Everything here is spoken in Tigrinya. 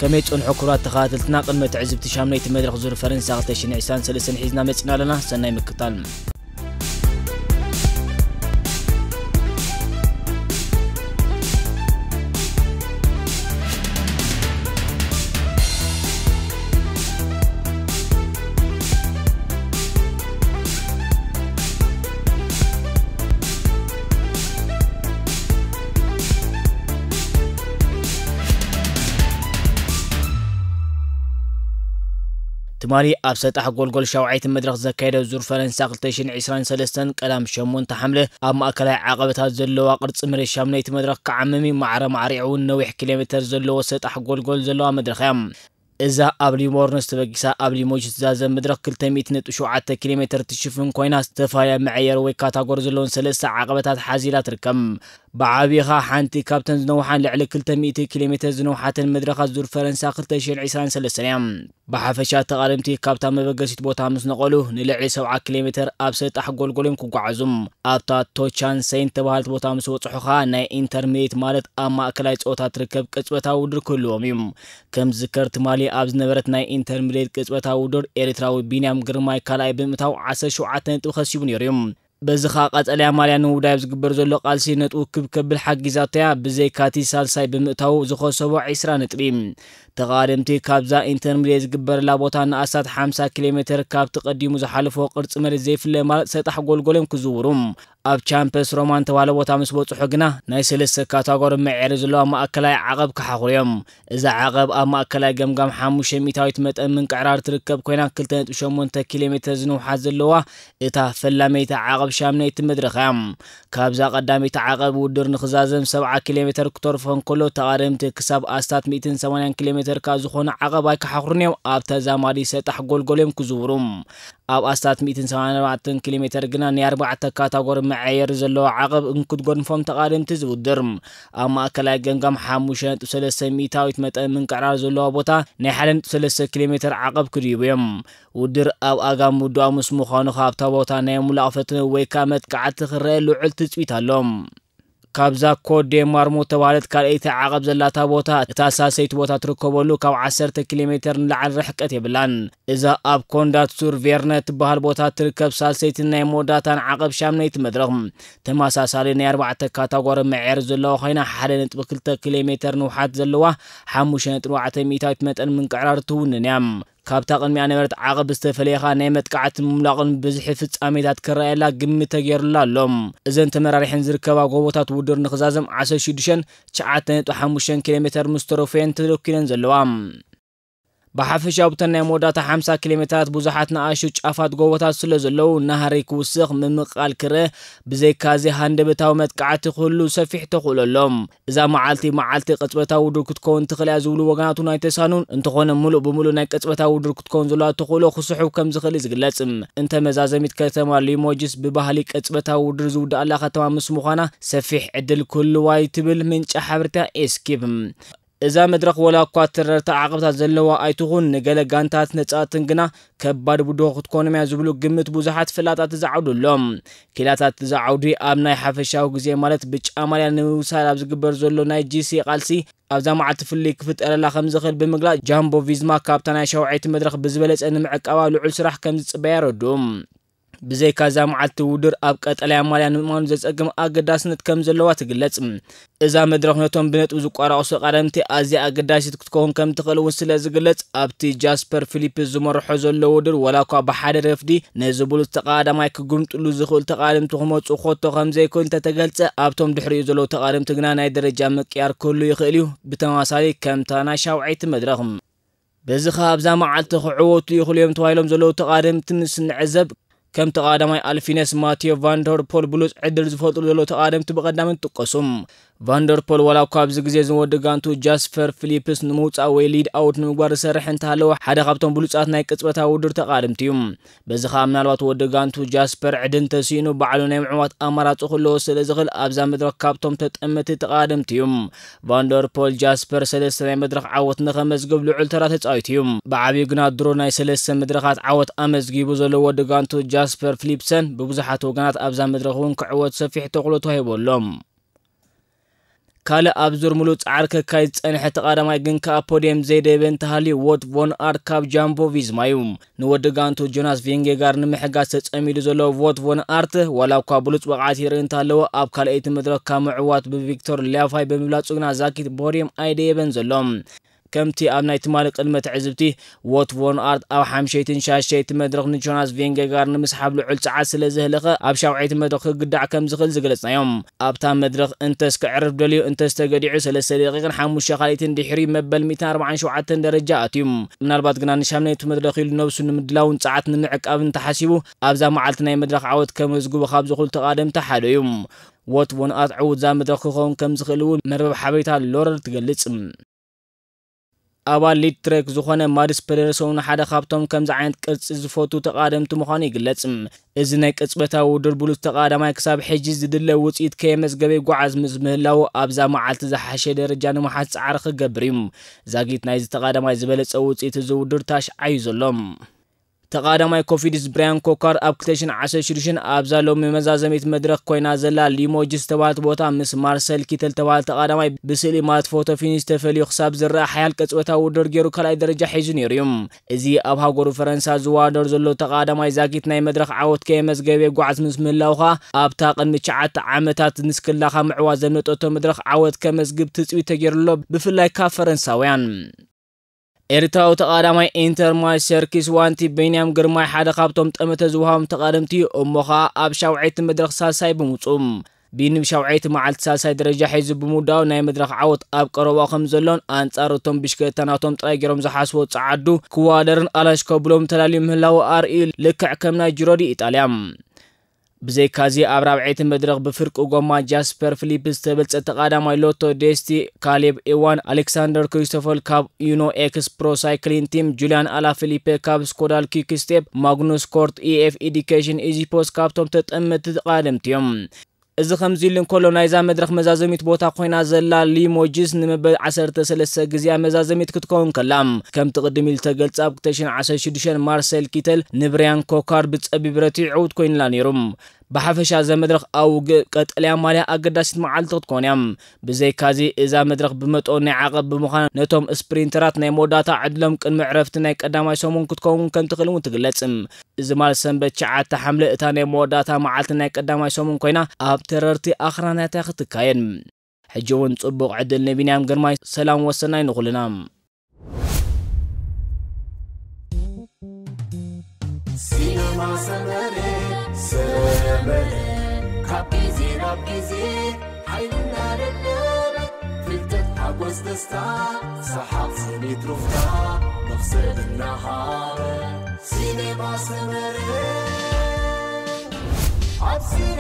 ከመይ ጸንሑ ክቡራት ተኸታተልትና? ቅድመ ትዕዝብቲ ሻምነይቲ መድረኽ ዙር ፈረንሳ ክልተ ሽሕን ዕስራን ሰለስተን ሒዝና መጺና ኣለና። ሰናይ ምክታል። ትማሊ ኣብ ሰጣሕ ጎልጎል ሻውዓይቲ መድረኽ ዘካየደ ዙር ፈረንሳ ክልተ ሽሕን ዕስራን ሰለስተን ቀዳም ሸሞንተ ሓምለ ኣብ ማእከላይ ዓቐበታት ዘለዋ ቅርጺ መሬት ሻምነይቲ መድረኽ ክዓምም እዩ። ማዕረ ማዕሪዑ እውን ነዊሕ ኪሎ ሜተር ዘለዎ ሰጣሕ ጎልጎል ዘለዋ መድረኽ እያ። እዛ ኣብ ሊሞርኖስ ተበጊሳ ኣብ ሊሞጅ ትዛዘም መድረኽ ክልተ ሚእቲ ነጥቢ ሸውዓተ ኪሎ ሜተር ትሽፍን ኮይና፣ ዝተፈላለያ መዐየሪ ወይ ካታጎሪ ዘለዎን ሰለስተ ዓቐበታት ሓዚላ ትርከብ። ብዓቢኻ ሓንቲ ካብተን ዝነውሓን ልዕሊ ክልተ ሚእቲ ኪሎ ሜተር ዝነውሓተን መድረኻት ዙር ፈረንሳ ክልተ ሽሕን ዕስራን ሰለስተን እያ። ብሓፈሻ ተቓደምቲ ካብታ መበገሲት ቦታ ምስ ነቐሉ ንልዕሊ ሰብዓ ኪሎ ሜተር ኣብ ሰጣሕ ጎልጎል እዮም ክጓዓዙ። ኣብታ ቶቻን ሰይንት ተባሃልት ቦታ ምስ በጽሑ ኸኣ ናይ ኢንተርሚዲየት ማለት ኣብ ማእከላይ ጸወታ ትርከብ ቅጽበታዊ ውድድር ክህልዎም እዩ። ከም ዝዝከር ትማሊ ኣብ ዝነበረት ናይ ኢንተርሚዲየት ቅጽበታዊ ውድድር ኤርትራዊ ቢንያም ግርማይ ካልኣይ ብምእታው ዓሰርተ ሸውዓተ ነጥቢ ከሲቡ ነይሩ እዩ። በዚ ኸኣ ቀጠልያ ማልያ ንምውዳይ ኣብ ዝግበር ዘሎ ቃልሲ ነጥቡ ክብ ከብል ሓጊዛቶ እያ። ብዘይካቲ ሳልሳይ ብምእታው ዝኸሰቦ ዕስራ ነጥቢ። ተቓደምቲ ካብዛ ኢንተርሚዲየት ዝግበረላ ቦታ ንኣስታት ሓምሳ ኪሎ ሜተር ካብቲ ቀዲሙ ዝሓለፎ ቅርጺ መሬት ዘይፍለ ማለት ሰጣሕ ጎልጎል እዮም ክዝውሩ። ኣብ ቻምፐስ ሮማን ተባህለ ቦታ ምስ በጽሑ ግና ናይ ሰለስተ ካታጎሪ መዐየሪ ዘለዋ ማእከላይ ዓቐብ ክሓኹሩ እዮም። እዛ ዓቐብ ኣብ ማእከላይ ገምጋም ሓሙሽተ ሚእታዊት መጠን ምንቅዕራር ትርከብ ኮይና፣ ክልተ ነጥቢ ሸሞንተ ኪሎ ሜተር ዝንውሓት ዘለዋ እታ ፈላመይቲ ዓቐብ ሻምነይቲ መድረኽ እያ። ካብዛ ቀዳመይቲ ዓቐብ ውድድር ንኽዛዘም ሰብዓ ኪሎ ሜተር ክተርፎ እንከሎ፣ ተቓደምቲ ክሳብ ኣስታት ሚእትን ሰማንያን ኪሎ ሜተር ከኣ ዝኾነ ዓቐብ ኣይከሓኹሩን እዮም ኣብ ተዛማዲ ሰጣሕ ጎልጎል እዮም ክዝውሩ። ኣብ ኣስታት ሚእትን ሰማንያን ኣርባዕተን ኪሎ ሜተር ግና ናይ ኣርባዕተ ካታጎሪ መዐየሪ ዘለዎ ዓቐብ እንክትጎድፎም ተቓደምቲ ዝውድር። ኣብ ማእከላይ ገምጋም ሓሙሽተ ነጥቢ ሰለስተ ሚእታዊት መጠን ምንቅዕራር ዘለዋ ቦታ ናይ ሓደ ነጥቢ ሰለስተ ኪሎ ሜተር ዓቐብ ክድይቡ እዮም። ውድድር ኣብ ኣጋ ምውዳኡ ምስ ምዃኑ፣ ካብታ ቦታ ናይ ሙላቕ ፈተነ ወይ ከኣ መጥቃዕቲ ክረአ ልዑል ትጽቢት ኣሎ። ካብዛ ኮት ዴ ማርሞ ተባህለት ካልኣይቲ ዓቐብ ዘላታ ቦታ፣ እታ ሳልሰይቲ ቦታ ትርከበሉ ካብ ዓሰርተ ኪሎ ሜተር ንላዕሊ ርሕቀት የብላን። እዛ ኣብ ኮንዳት ሱር ቬርነ ትበሃል ቦታ ትርከብ ሳልሰይትን ናይ መወዳእታን ዓቐብ ሻምነይቲ መድረኽ፣ ተመሳሳሊ ናይ ኣርባዕተ ካታጎሪ መዐር ዘለዋ ኮይና፣ ሓደ ነጥቢ ክልተ ኪሎ ሜተር ንውሓት ዘለዋ፣ ሓሙሽተ ነጥቢ ኣርባዕተ ሚእታዊት መጠን ምንቅዕራር ትውንን እያ። ካብታ ቅድሚኣ ነበረት ዓቐብ ዝተፈለየ ኸኣ ናይ መጥቃዕትን ምምላቕን ብዝሒ ፍጻሜታት ክረኣየላ ግምት ተገይሩላ ኣሎ። እዘን ተመራሪሐን ዝርከባ ጎቦታት ውድድር ንኽዛዘም ዓሰርተ ሽዱሽተን ትሽዓተ ነጥቢ ሓሙሽተ ኪሎ ሜተር ምስ ተረፉ እየን ተደኲነን ዘለዋ። ብሓፈሻ ኣብተን ናይ መወዳእታ ሓምሳ ኪሎ ሜተራት ብዙሓት ንኣሽቱ ጫፋት ጎቦታት ስለ ዘለዉ፣ ናህሪ ክውስኽ፣ ምምቕቓል ክረአ፣ ብዘይካዚ ሃንደበታዊ መጥቃዕቲ ክህሉ ሰፊሕ ተኽእሎ ኣሎ። እዛ መዓልቲ፣ መዓልቲ ቅጽበታዊ ውድድር ክትከውን ትኽእል እያ ዝብሉ ወገናት እውን ኣይተሳኑን። እንተኾነ፣ ምሉእ ብምሉእ ናይ ቅጽበታዊ ውድድር ክትከውን ዘለዋ ተኽእሎ ክስሕብ ከም ዝኽእል እዩ ዝግለጽ። እንተ መዛዘሚት፣ ከተማ ሊሞጅስ ብባህሊ ቅጽበታዊ ውድድር ዝውድኣላ ከተማ ምስ ምዃና፣ ሰፊሕ ዕድል ክህልዋ እዩ ትብል ምንጪ ሓበሬታ ኤስኪፕ። እዛ መድረኽ፣ ወላ እኳ ተረርቲ ዓቐብታት ዘለዋ ኣይትኹን፣ ንገለ ጋንታት ነጻትን ግና ከባድ ብድሆ ክትኮኖም እያ ዝብሉ ግምት ብዙሓት ፈላጣት እዚ ዓውዲ ኣሎ። ኪላታት እዚ ዓውዲ ኣብ ናይ ሓፈሻዊ ግዜ፣ ማለት ብጫ ማልያ ንምውሳድ ኣብ ዝግበር ዘሎ ናይ ጂ ሲ ቃልሲ፣ ኣብዛ መዓልቲ ፍልልይ ክፍጠረላ ከም ዝኽእል ብምግላጽ፣ ጃምቦ ቪዝማ ካብታ ናይ ሻውዓይቲ መድረኽ ብዝበለጸ ንምዕቃባ ልዑል ስራሕ ከም ዝጽበያ የረድኡ። ብዘይካ እዛ መዓልቲ ውድድር ኣብ ቀጠልያ ማልያ ንምእማኑ ዘጸግም ኣገዳስነት ከም ዘለዋ ትግለጽ። እዛ መድረኽ ነቶም ብነጥቢ ዝቋራቐሱ ቀዳምቲ ኣዝያ ኣገዳሲት ክትከውን ከም ትኽእል እውን ስለ ዝግለጽ፣ ኣብቲ ጃስፐር ፊሊፕስ ዝመርሖ ዘሎ ውድድር፣ ዋላ እኳ ብሓደ ረፍዲ ነዚ ብሉጽ ተቐዳዳማይ ክጉምጥሉ ዝኽእል ተቐዳደምቲ ክመጹ ኮቶ ከም ዘይክእል እንተተገልጸ፣ ኣብቶም ድሕሪኡ ዘለዉ ተቐዳደምቲ ግና ናይ ደረጃ ምቅያር ክህሉ ይኽእል እዩ። ብተመሳሳሊ ከምታ ናይ ሻውዓይቲ መድረኽ። በዚ ኸኣ ኣብዛ መዓልቲ ክዕወቱ ይኽእሉ እዮም ተባሂሎም ዘለዉ ተቓደምቲ ምስ ንዕዘብ፣ ከም ተቓዳማይ ኣልፊነስ ማቴዮ ቫንደርፖል ብሉጽ ዕድል ዝፈጥሩ ዘለዉ ተቓደምቲ ብቐዳምነት ይጥቀሱ። ቫንደርፖል ዋላ እኳ ኣብዚ ግዜ እዚ ወዲ ጋንቱ ጃስፐር ፊሊፕስ ንምውጻእ ወይ ሊድ ኣውት ንምግባር ዝሰርሕ እንተሃለወ፣ ሓደ ካብቶም ብሉጻት ናይ ቅጽበታዊ ውድድር ተቓደምቲ እዩ። በዚ ኸኣ ምናልባት ወዲ ጋንቱ ጃስፐር ዕድል እንተስኢኑ ባዕሉ ናይ ምዕዋት ኣማራጺ ክህልዎ ስለ ዝኽእል ኣብዛ መድረኽ ካብቶም ተጠመቲ ተቓደምቲ እዩ። ቫንደርፖል ጃስፐር ሰለስተ ናይ መድረኽ ዓወት ንኸመዝግብ ልዑል ተራ ተጻዊቱ እዩ። ብዓብዩ ግና ድሮ ናይ ሰለስተ መድረኻት ዓወት ኣመዝጊቡ ዘሎ ወዲ ጋንቱ ጃስፐር ፊሊፕሰን ብብዙሓት ወገናት ኣብዛ መድረኽ እውን ክዕወት ሰፊሕ ተኽእሎ ተዋሂቡ ኣሎ። ካልእ ኣብ ዙር ሙሉእ ጻዕሪ ከካይድ ዝጸንሐ ተቓዳማይ ግን ከኣ ፖድየም ዘይደየበ እንተሃልዩ፣ ዎት ቮን ኣርት ካብ ጃምቦ ቪዝማ እዩ። ንወዲ ጋንቱ ጆናስ ቪንጌጋር ንምሕጋዝ ተጸሚዱ ዘሎ ዎት ቮን ኣርት፣ ዋላ እኳ ብሉጽ ብቕዓት ይርኢ እንተሃለወ፣ ኣብ ካልኣይቲ መድረኽ ካብ ምዕዋት ብቪክቶር ሊያፋይ ብምብላጹ ግና ዛጊት ፖድየም ኣይደየበን ዘሎ። ከምቲ ኣብ ናይ ትማሊ ቅድመ ትዕዝብቲ፣ ዎት ቮን ኣርት ኣብ ሓምሸይትን ሻሸይቲ መድረኽ ንጆናስ ቪንጌጋር ንምስሓብ ልዑል ጸዓት ስለ ዘህለኸ፣ ኣብ ሻውዓይቲ መድረኽ ክግዳዕ ከም ዝኽእል ዝገለጽናዮም። ኣብታ መድረኽ እንተስ ክዕርፍ ደልዩ እንተስ ተገዲዑ፣ ሰለስተ ደቂቕን ሓሙሽተ ካልኢትን ድሕሪ መበል ሚእትን ኣርባዓን ሸውዓተን ደረጃ ኣትዩ። ምናልባት ግና ንሻምናይቲ መድረኽ ኢሉ ነብሱ ንምድላውን ጸዓት ንምዕቃብን ተሓሲቡ፣ ኣብዛ መዓልቲ ናይ መድረኽ ዓወት ከመዝግቡ ካብ ዝኽእሉ ተቓደምቲ ሓደ እዩ። ዎት ቮን ኣርት ዕዉት እዛ መድረኽ ክኸውን ከም ዝኽእል እውን መርበብ ሓበሬታ ሎረር ትገልጽ። ኣባል ሊድ ትሬክ ዝኾነ ማድስ ፐደርሶን ሓደ ካብቶም ከምዚ ዓይነት ቅርጺ ዝፈቱ ተቓደምቲ ምዃኑ ይግለጽ። እዚ ናይ ቅጽበታዊ ውድድር ብሉጽ ተቓዳማይ ክሳብ ሕጂ ዝድለ ውጽኢት ከየመዝገበ ይጓዓዝ ምስ ምህላዉ፣ ኣብዛ መዓልቲ ዝሓሸ ደረጃ ንምሓዝ ጻዕሪ ክገብር እዩ። ዛጊት ናይዚ ተቓዳማይ ዝበለጸ ውጽኢት እዚ ውድድር ታሽዓዩ ዘሎ። ተቓዳማይ ኮፊድስ ብራያን ኮካር ኣብ ክልተ ሽሕን ዓሰርተ ሽዱሽተን ኣብዛ ሎሚ መዛዘሚት መድረኽ ኮይና ዘላ ሊሞጅ ዝተባህለት ቦታ ምስ ማርሰል ኪተል ዝተባህለ ተቓዳማይ ብስእሊ ማለት ፎቶ ፊኒሽ ተፈልዩ ክሳብ ዝረኣ ሓያል ቅጽበታዊ ውድድር ገይሩ ካልኣይ ደረጃ ሒዙ ነይሩ እዩ። እዚ ኣብ ሃገሩ ፈረንሳ ዝዋደር ዘሎ ተቓዳማይ ዛጊት ናይ መድረኽ ዓወት ከየመዝገበ ይጓዓዝ ምስ ምህላዉ ኸኣ ኣብታ ቅድሚ ትሽዓተ ዓመታት ንስክላ ካብ ምዕዋት ዘምለጠቶ መድረኽ ዓወት ከመዝግብ ትጽቢት ተገይሩሎ ብፍላይ ካብ ፈረንሳውያን። ኤርትራዊ ተቓዳማይ ኢንተር ማይ ሰርኪስ ዋንቲ ቢንያም ግርማይ ሓደ ካብቶም ጠመተ ዝወሃቦም ተቓደምቲ እዩ። እሞ ኸኣ ኣብ ሻውዓይቲ መድረኽ ሳልሳይ ብምውጽኡ፣ ቢኒ ብሻውዓይቲ መዓልቲ ሳልሳይ ደረጃ ሒዙ ብምውዳኡ ናይ መድረኽ ዓወት ኣብ ቀረባ ከም ዘሎን ኣንጻር እቶም ብሽክለታ ናቶም ጥራይ ገይሮም ዝሓስቦ ጸዓዱ ክዋደርን ኣላሽ ከብሎም ተላልዩ ምህላዉ ኣርእዩ ልክዕ ከም ናይ ጅሮ ዲ ኢጣልያ። ብዘይካዚ ኣብ ራብዐይቲ መድረኽ ብፍርቂ ጎማ ጃስፐር ፊሊፕ ዝተበልጸ ተቓዳማይ ሎቶ ዴስቲ፣ ካሌብ ኤዋን፣ ኣሌክሳንደር ክሪስቶፈር ካብ ዩኖ ኤክስ ፕሮ ሳይክሊን ቲም፣ ጁልያን ኣላ ፊሊፔ ካብ ስኮዳል ኪክ ስቴፕ፣ ማግኑስ ኮርት ኢኤፍ ኢዲኬሽን ኢዚፖስ ካብቶም ተጠመቲ ተቓደምቲ እዮም። እዚ ከምዚ ኢሉ እንከሎ ናይዛ መድረኽ መዛዘሚት ቦታ ኮይና ዘላ ሊሞጅስ ንመበል ዓሰርተ ሰለስተ ግዜኣ መዛዘሚት ክትከውን ከላ፣ ከምቲ ቅድም ኢሉ ተገልጸ ኣብ ክልተ ሽሕን ዓሰርተ ሽዱሽተን ማርሴል ኪተል ንብርያን ኮካር ብጸቢብ ረቲዕ ዕዉት ኮይኑላ ነይሩ። ብሓፈሻ እዛ መድረኽ ኣብ ውግእ ቀጠልያ ማልያ ኣገዳሲት መዓልቲ ክትኮን እያ። ብዘይካዚ እዛ መድረኽ ብመጠኑ ናይ ዓቐብ ብምዃና ነቶም ስፕሪንተራት ናይ መወዳእታ ዕድሎም ቅድሚ ዕረፍቲ ናይ ቀዳማይ ሰሙን ክትከውን ከም ትኽእል እውን ትግለጽ። እዚ ማለት ሰንበት ትሽዓተ ሓምለ እታ ናይ መወዳእታ መዓልቲ ናይ ቀዳማይ ሰሙን ኮይና ኣብ ተረርቲ ኣኽራናት እያ ክትካየድ። ሕጂ እውን ጽቡቕ ዕድል ንቢንያም ግርማይ። ሰላም ወሰናይ ንኹልና። ሲነማ ሰመረ ሰመረ ካብ ግዜ ናብ ግዜ ሓይልና ደለበ ፍልጠት ሓጎስ ደስታ ሰሓቕ ስኒት ሩፍታ መኽሰብ እናሃበ ሲነማ ሰመረ ኣብ ሲነ